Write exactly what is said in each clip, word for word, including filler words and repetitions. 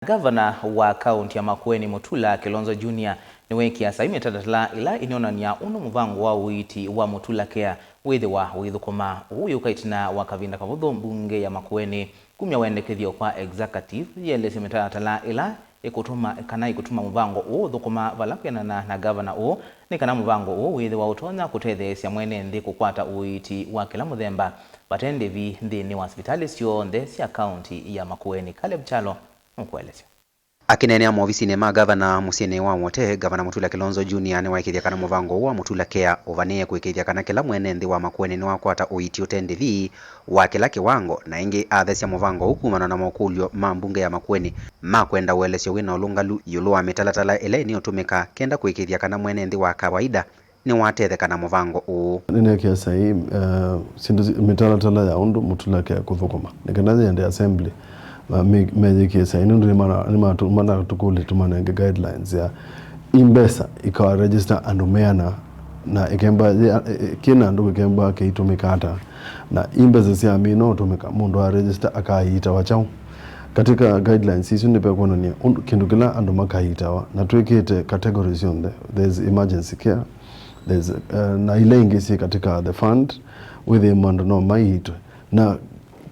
Ngavana wa kaunti ya Makueni, Mutula Kilonzo Junior, nĩweekie saii mĩtalatala ĩla ĩneonany'a ũndũ mũvango wa ũiiti wa Mutula Care wĩthĩwa ũithũkũma. Ũu wĩũka ĩtina wa kavinda kavũthũ mbunge ya Makueni kumya wendekethyo kwa executive yĩelesye mĩtalatala ĩla ĩkũtũma, kana ĩkũtuma mũvango ũũ ũthũkũma vala kwĩanana na ngavana ũũ, nĩ kana mũvango ũũ wĩthĩwa ũtonya kũtetheesya mwene nthĩ kũkwata ũiiti wa kĩla mũthemba vate ndĩvi nthĩnĩ wa sivitalĩ syonthe sya kaunti ya Makueni. Caleb Kyalo nũkũelesya. Akĩneenea movisinĩ ma ngavana mũsyĩnĩ wa Wote, Ngavana Mutula Kilonzo Junior nĩwaĩkĩĩthya kana mũvango ũũ wa Mutula Care ũvanĩĩe kũĩkĩĩthya kana kĩla mwene nthĩ wa Makueni nĩwakwata ũiiti ũte ndĩvi wa kĩla kĩwango, na ĩngĩ athesya mũvango ũũ kumana na mokũlyo ma mbunge ya Makueni ma kwenda ũelesyo wĩ na ũlũngalu ĩũlũ wa mĩtalatala ĩla ĩnĩũtũmĩka kenda kũĩkĩĩthya kana mwene nthĩ wa kawaida nĩwatetheka na mũvango ũũ. Nĩneekĩa saii, eh, syĩndũ si-, mĩtalatala ya ũndũ Mutula Care kũthũkũma nĩ kana yĩende assembly, ma-, me-, meyĩkĩe saii, nũndũ nĩmana-, nĩmatu-, manatũkũlya tũmanenge guidelines ya i mbesa ikawa register andũ meana, na ĩkemba yĩ-, ĩ-, ĩ-, kĩna andũ kĩkemba kĩitũmĩka ata, na i mbesa sya mĩĩ no ũtũmĩka mũndũ a register akaiitawa kyaũ. Katika guidelines isu nĩpekwonany'a ũndũ, kĩndũ kĩla andũ makaiitawa, na twĩkĩte categories syonthe. There's emergency care, there's, uh, na ila ingĩ syĩ katika the fund, wĩthĩe andũ no maiitwe. Na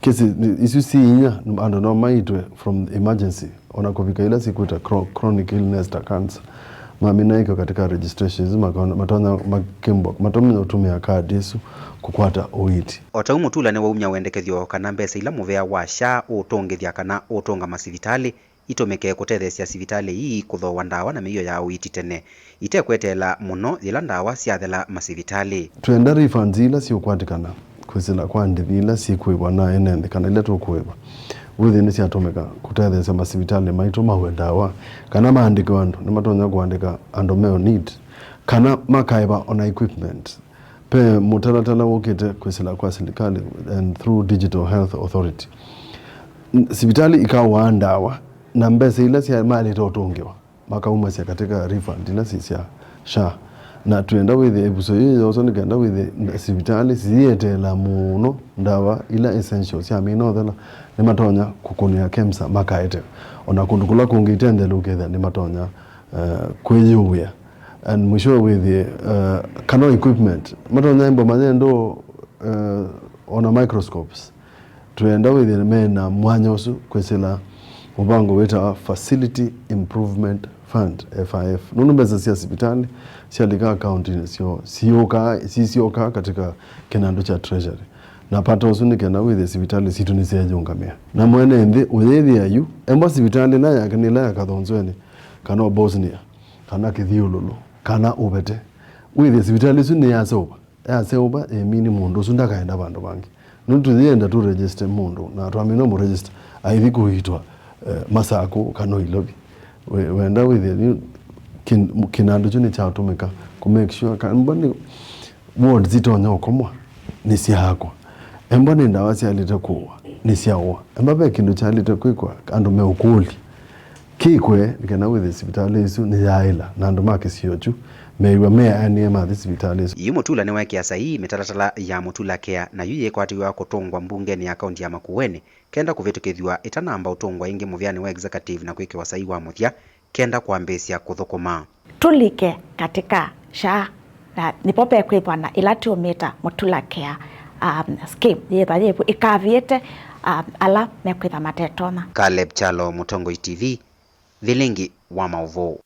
kesi isu si inya, andũ no maiitwe from emergency, ona kũvika ila sikwĩta chro-, chronic illness ta cancer. Mamina iko katika registrations, makona-, matonya makĩmbwa, matonya ũtũmĩa kadi isu kũkwata ũiiti. O ta ũu Mutula nĩwaumya wendekethyo kana mbesa ila mũvea wa SHA ũũtũngĩthya kana ũũtũnga masivitalĩ itũmĩke kũtetheesya sivitalĩ ii kũthooa ndawa na mĩio ya ũiiti tene, itekweteela mũno yĩla ndawa syathela masivitalĩ. Twenda refunds ila siũkwatĩkana kwĩsĩla kwa ndĩvi ila syĩkũĩvwa na ene nthĩ kana ila tũkũĩva, wĩthĩe nĩsyatũmĩka kũtetheesya masivitalĩ maitũ maũe ndawa, kana maandĩkĩwe andũ, nĩmatonya kũandĩka andũ me on need, kana makaĩva ona equipment. Ve mũtalatala wũkĩte kwĩsĩla kwa silikalĩ and through Digital Health Authority. N-, sivitalĩ ikaũaa ndawa, na mbesa ila sya-, maĩlĩte ũtũngĩwa makaumasya katika refund ila si sya SHA. Na twĩenda wĩthĩe ĩvuso yĩĩ yoswa nĩ kenda wĩthĩe n-, sivitalĩ siyĩeteela mũno ndawa ila essential syamina ũthela, nĩmatonya kũkũnĩa KEMSA makaete. Ona kũndũ kũla kũngĩ ite nthelu ũkethĩa nĩmatonya, eh, kwĩyũĩa. And mwishowe wĩthĩe, eh, kana equipment. Matonya ĩmbo manye ndũ, eh, ona microscopes. Twĩenda wĩthĩe mena mwanya ũsu kwĩsĩla mũvango wĩtawa Facility Improvement Fund, F I F. Nũndũ mbesa sya sivitalĩ syalika akauntinĩ syoo, siũkaa, sisyokaa katika kĩnandũ kya treasury. Na vata ũsu nĩ kenda wĩthĩe sivitalĩ sitũ nĩsyeyũngamĩa. Na mwene nthĩ ũyĩthĩa yu, embwa sivitalĩ ĩla yake nĩ ĩla ya Kathonzweni, kana o Bosnia, kana Kĩthyũlũlũ, kana Ũvete. Wĩthĩe sivitalĩ ĩsu nĩyaseũva. Yaseũva, ĩmini mũndũ ũsu ndakaenda vandũ vangĩ. Nũndũ tũyĩenda tũ register mũndũ, na twamina mũregister, aithi kũitwa, eh, Masakũ kana Ilovi. We-, wenda wĩthĩe yu, kin-, kĩnandũ kyu nĩkyatũmĩka kũ make sure kana nĩ wards itonya ũkomwa nĩsyaakwa. Embwa nĩ ndawa syaĩlĩte kũũa, nĩsyaũa. Embwa ve kĩndũ kyaĩlĩte kwĩkwa, andũ meũkũlya. Kĩkw'e nĩ kana wĩthĩe sivitalĩ ĩsu nĩyaĩla, na andũ ma kĩsio kyu meew'a meanĩe mathi sivitalĩ ĩsu. Yu Mutula nĩweekĩa saii mĩtalatala ya Mutula Care, na yu yĩkwatĩw'a kũtũngwa mbungenĩ ya kaunti ya Makueni, kenda kũvĩtũkĩthw'a ĩtanamba ũtũngwa ĩngĩ mũvĩanĩ wa executive na kwĩkĩwa saii wa mũthya, kenda kwambĩĩsya kũthũkũma. Tũlike katika SHA, na nĩvo vekwĩthwa na ĩla tũmĩta Mutula Care, um, scheme, yĩthwa yĩvu ĩkaviĩte, um, ala mekwĩtha matetonya. Caleb Kyalo, Mũtongoi T V, vilingi wa maũvoo.